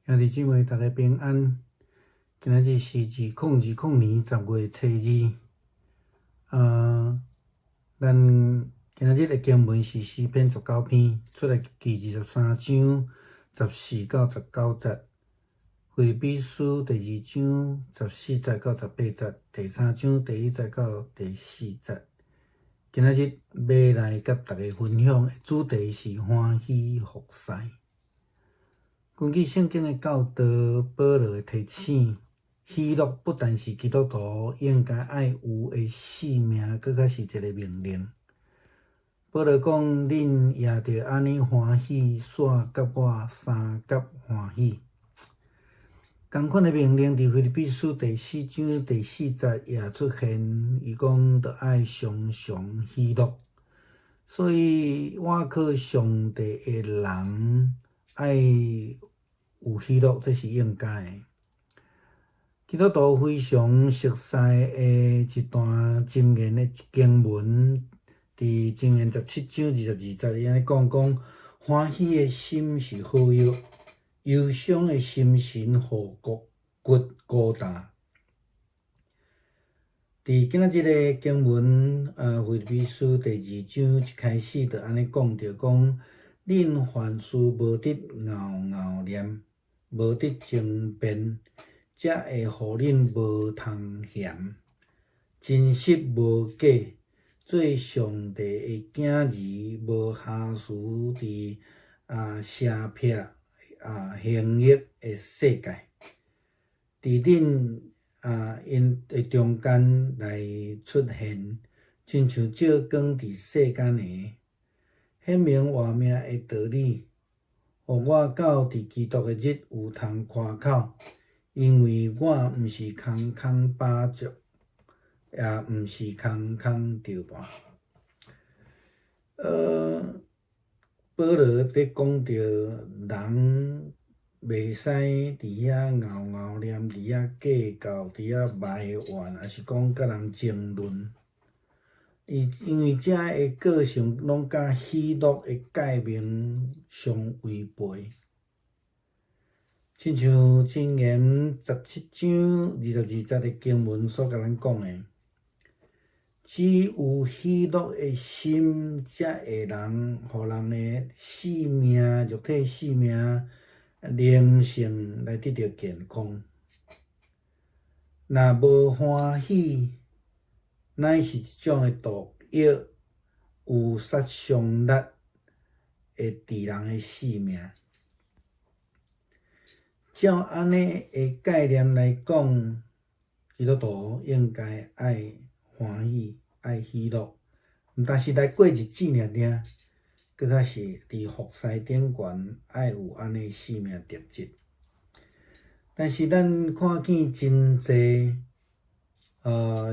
兄弟姊妹，大家平安。今仔日是2020年10月初二。咱今仔日的經文是詩篇19篇，出埃及記23章14到19節，腓立比書第二章14節到18節，第三章第一節到第四節。今仔日欲來佮大家分享的主題是歡喜服侍。根據聖經的教導，保羅的提醒，喜樂不但是基督徒應該愛有的性命，閣較是一個命令。保羅講：恁也著按呢歡喜，煞佮我相佮歡喜。仝款的命令，佇腓立比書第四章第四節也出現，伊講著愛常常喜樂。所以，倚靠上帝的人愛有喜樂，這是應該的。基督徒非常熟悉的一段箴言的經文，佇箴言17章22節，伊按呢講講：歡喜的心是好藥，憂傷的心神予骨骨孤單。佇今仔日的經文，腓立比書第二章一開始就按呢講著講：恁凡事無得敖敖念，無得爭辯，才會予恁無通嫌。真實無假，做上帝的囝兒，無瑕疵佇邪僻行惡的世界，佇恁𪜶的中間來出現，親像照光佇世間的，顯明活命的道理，予我到佇基督的日有通誇口，因為我毋是空空飽足，也毋是空空著餓。保羅佇講著人袂使佇遐敖敖念，佇遐計較，佇遐埋怨，抑是講佮人爭論。伊因為這的個性攏佮喜樂的誡命相違背。親像箴言17章22節的經文所共咱講的，只有喜樂的心，才會人予人的性命、肉體性命、靈性來得著健康。若無歡喜，乃是一種的毒藥，有殺傷力，會致人的性命。照按呢的概念來講，基督徒應該愛歡喜、愛喜樂，毋但是來過日子爾爾，閣較是佇服侍頂懸愛有按呢性命特質。但是咱看見真濟，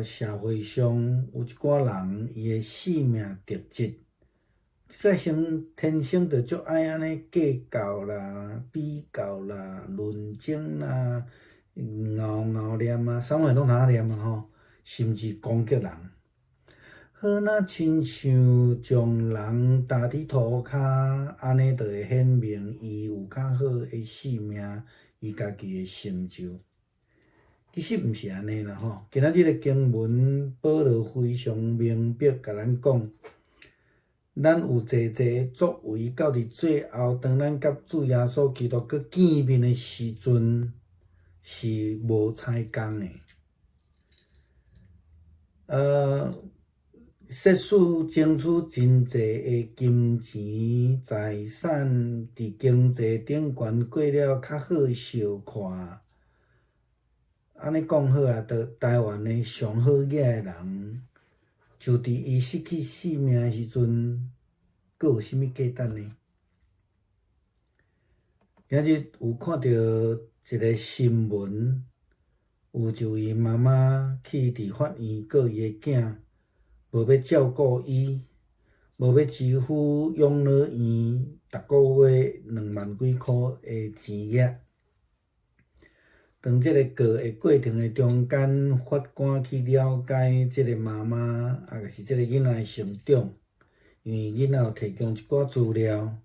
社會上有一寡人，伊的性命特質，這個先天生就足愛按呢計較啦、比較啦、論爭啦、敖敖念啊，啥物攏通念啊吼，甚至攻擊人。好若親像將人踏佇塗跤，按呢就會顯明伊有較好的性命，伊家己的成就。其實毋是按呢啦吼，今仔日的經文，保羅非常明白共咱講，咱有濟濟作為，到佇最後，當咱佮主耶穌基督閣見面的時陣，是無彩工的。設使爭取真濟的金錢財產，佇經濟頂懸過了較好的生活。按呢講好啊，著台灣的上好額的人，就佇伊失去性命的時陣，閣有啥物價值呢？今日有看著一個新聞，有一位媽媽去佇法院告伊的囝，無欲照顧伊，無欲支付養老院逐個月2萬幾箍的錢額。當這个告的過程的中間，法官去了解這個媽媽，抑是這個囡仔的成長，因為囡仔有提供一寡資料，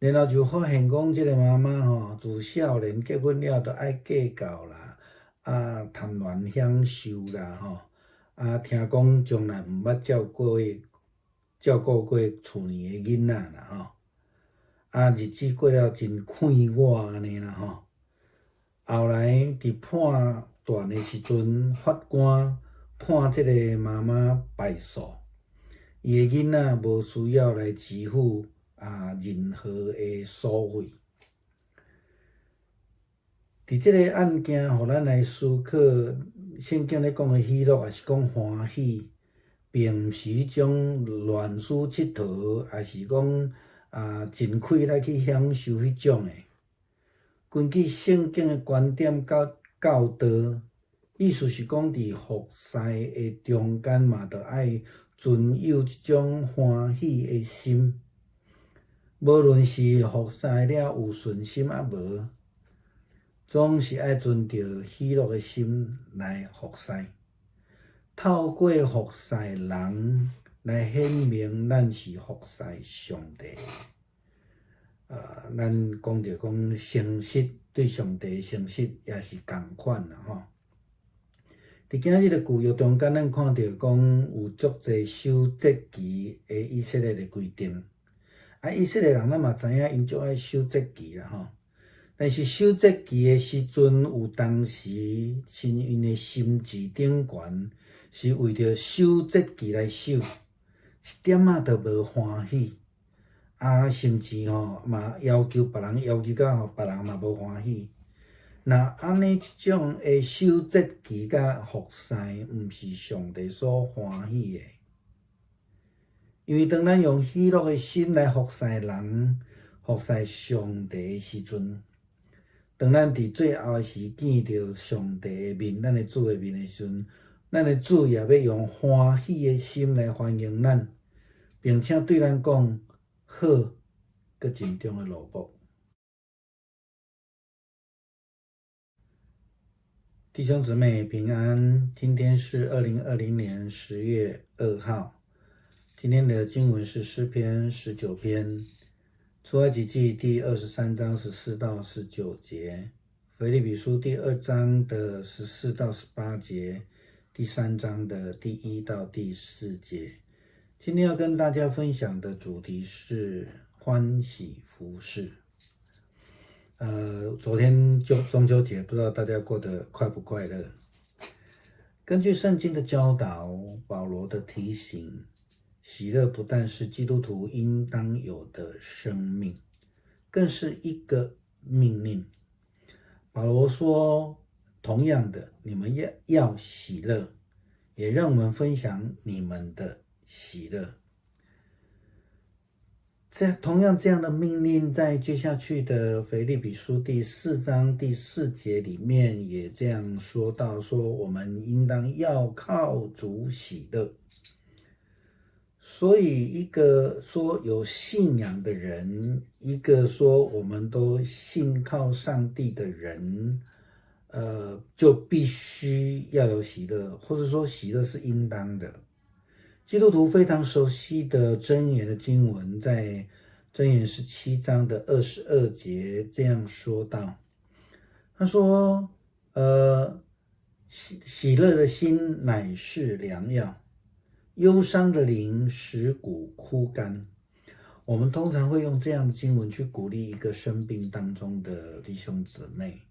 然後就發現講，這个媽媽吼，自少年結婚了，就愛計較啦，啊貪戀享受啦吼，啊聽講從來毋捌照顧過厝裡的囡仔啦吼，啊日子過了真快活按呢啦吼。後來佇判斷的時陣，法官判這个媽媽敗訴，伊的囡仔無需要來支付任何的訴費。佇這个案件，予咱來思考，聖經咧講的喜樂，抑是講歡喜，並毋是彼種亂耍𨑨迌，抑是講盡氣來去享受彼種的。根據聖經的觀點佮教導，意思是講，佇服侍的中間嘛，著愛存有這種歡喜的心。無論是服侍了有順心抑無，總是愛存著喜樂的心來服侍。透過服侍人來顯明咱是服侍上帝。咱講著講誠實，對上帝誠實也是仝款啦吼。佇今仔日的舊約中間，咱看著講有足濟守節期的以色列的規定。啊，以色列人咱嘛知影，𪜶足愛守節期啦吼。但是守節期的時陣，有當時親𪜶的心智頂懸是為著守節期來守，一點仔都無歡喜。啊，甚至吼嘛要求別人，要求甲吼別人嘛無歡喜。若按呢這種的守節期佮服侍，毋是上帝所歡喜的。因為當咱用喜樂的心來服侍人、服侍上帝的時陣，當咱佇最後的時見著上帝的面、咱的主的面的時陣，咱的主也欲用歡喜的心來歡迎咱，並且對咱講好，閣盡忠的奴僕。弟兄姊妹平安，今天是2020年10月2號。今天的經文是詩篇19篇，出埃及記第23章14到19節，腓立比書第二章的14到18節，第三章的第1到第4節。今天要跟大家分享的主題是歡喜服侍。昨天就中秋節，不知道大家過得快不快樂？根據聖經的教導，保羅的提醒，喜樂不但是基督徒應當有的生命，更是一個命令。保羅說：“同樣的，你們要喜樂，也讓我們分享你們的喜樂。”這同樣這樣的命令，在接下去的腓立比書第四章第四節裡面也這樣說到：說我們應當要靠主喜樂。所以，一個說有信仰的人，一個說我們都信靠上帝的人，就必須要有喜樂，或者說喜樂是應當的。基督徒非常熟悉的箴言的經文，在箴言17章的22節這樣說道：“他說，喜樂的心乃是良藥，憂傷的靈使骨枯乾。”我們通常會用這樣的經文去鼓勵一個生病當中的弟兄姊妹，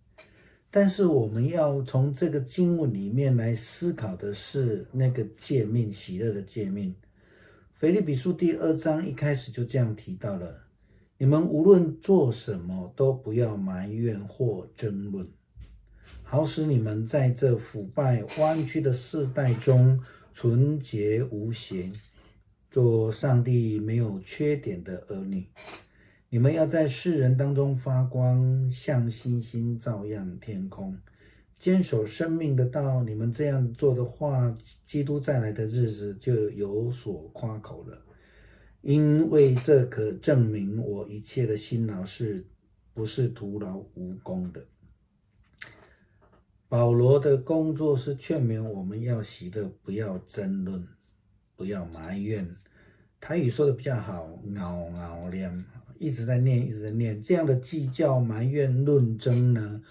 但是我們要從這個經文裡面來思考的是那個誡命，喜樂的誡命。腓立比書第二章一開始就這樣提到了：你們無論做什麼，都不要埋怨或爭論，好使你們在這腐敗彎曲的世代中純潔無邪，做上帝沒有缺點的兒女。你們要在世人當中發光，像星星照耀天空，堅守生命的道。你們這樣做的話，基督再來的日子就有所誇口了，因為這可證明我一切的辛勞是不是徒勞無功的。保羅的工作是勸勉我們要喜樂，不要爭論，不要埋怨。台語說的比較好，𠢕𠢕唸，一直在念，一直在念，這樣的計較、埋怨、論爭呢，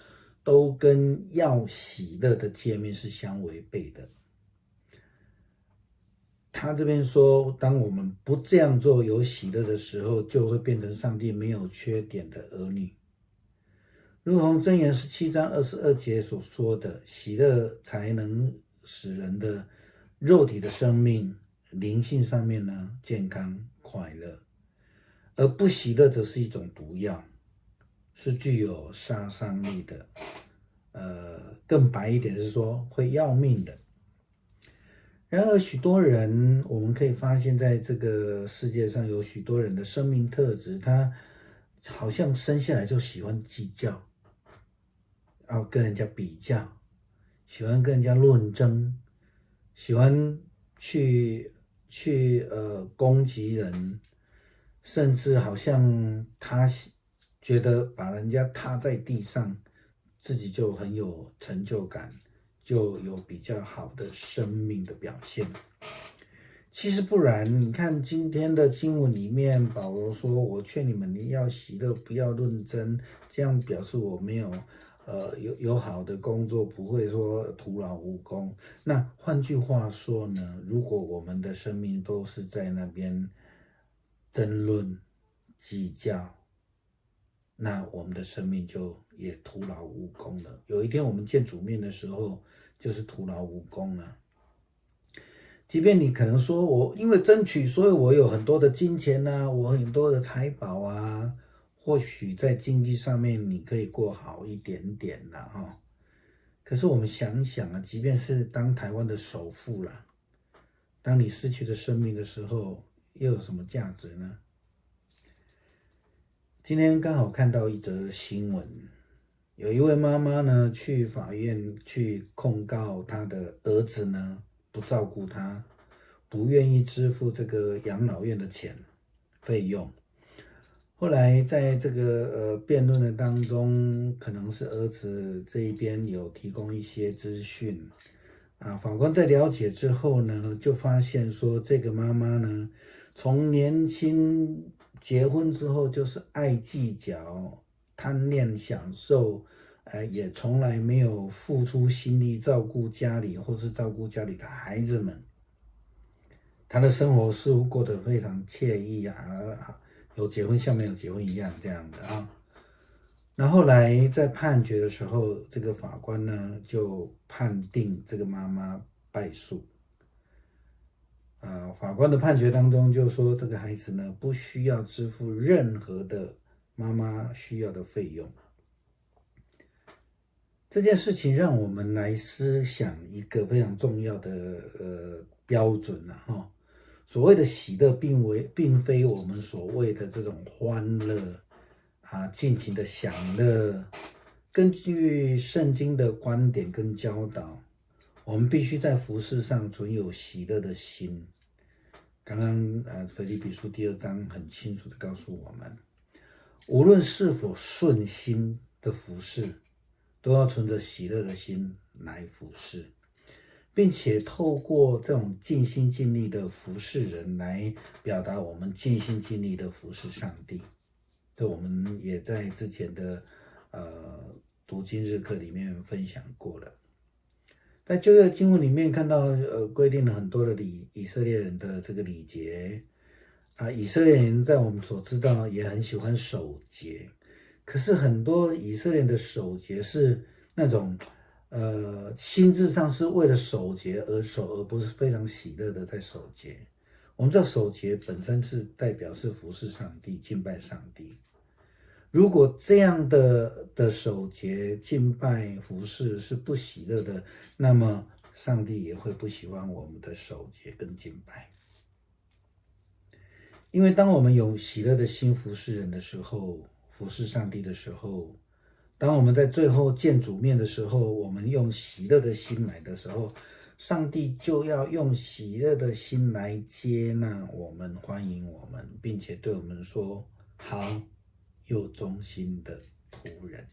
都跟要喜樂的誡命是相違背的。他這邊說，當我們不這樣做有喜樂的時候，就會變成上帝沒有缺點的兒女。如同箴言17章22節所說的，喜樂才能使人的肉體的生命、靈性上面呢健康快樂，而不喜樂則是一種毒藥，是具有殺傷力的。更白一點是說會要命的。然而，許多人我們可以發現，在這個世界上有許多人的生命特質，他好像生下來就喜歡計較，然後跟人家比較，喜歡跟人家論爭，喜歡去攻擊人，甚至好像他覺得把人家踏在地上，自己就很有成就感，就有比較好的生命的表現。其實不然，你看今天的經文裡面，保羅說：“我勸你們，你要喜樂，不要論爭。”這樣表示我沒有，有好的工作，不會說徒勞無功。那換句話說呢，如果我們的生命都是在那邊爭論、計較，那我們的生命就也徒勞無功了。有一天我們見主面的時候，就是徒勞無功了。即便你可能說我因為爭取，所以我有很多的金錢啊，我很多的財寶啊，或許在經濟上面你可以過好一點點啦，哈。可是我們想想啊，即便是當台灣的首富啦，當你失去了生命的時候，又有什麼價值呢？今天剛好看到一則新聞，有一位媽媽呢去法院去控告她的兒子呢不照顧她，不願意支付這個養老院的錢費用。後來在這個辯論的當中，可能是兒子這一邊有提供一些資訊啊，法官在了解之後呢，就發現說這個媽媽呢，從年輕結婚之後就是愛計較、貪戀享受，也從來沒有付出心力照顧家裡或是照顧家裡的孩子們。他的生活似乎過得非常愜意啊，有結婚像沒有結婚一樣這樣的啊。那後來在判決的時候，這個法官呢就判定這個媽媽敗訴。啊，法官的判決當中就說，這個孩子呢不需要支付任何的媽媽需要的費用。這件事情讓我們來思想一個非常重要的標準了哈。所謂的喜樂，並非我們所謂的這種歡樂啊，盡情的享樂。根據聖經的觀點跟教導，我們必須在服事上存有喜樂的心。剛剛腓立比書第二章很清楚的告訴我們，無論是否順心的服事，都要存着喜樂的心來服事，並且透過這種盡心盡力的服事人來表達我們盡心盡力的服事上帝。這我們也在之前的讀經日課裡面分享過了。在舊約經文裡面看到，規定了很多的以色列人的這個禮節啊，以色列人在我們所知道也很喜歡守節，可是很多以色列人的守節是那種，心智上是為了守節而守，而不是非常喜樂的在守節。我們知道守節本身是代表是服侍上帝、敬拜上帝。如果這樣的守節、敬拜、服侍是不喜樂的，那麼上帝也會不喜歡我們的守節跟敬拜。因為當我們有喜樂的心服侍人的時候，服侍上帝的時候，當我們在最後見主面的時候，我們用喜樂的心來的時候，上帝就要用喜樂的心來接納我們、歡迎我們，並且對我們說：“好又忠心的僕人。”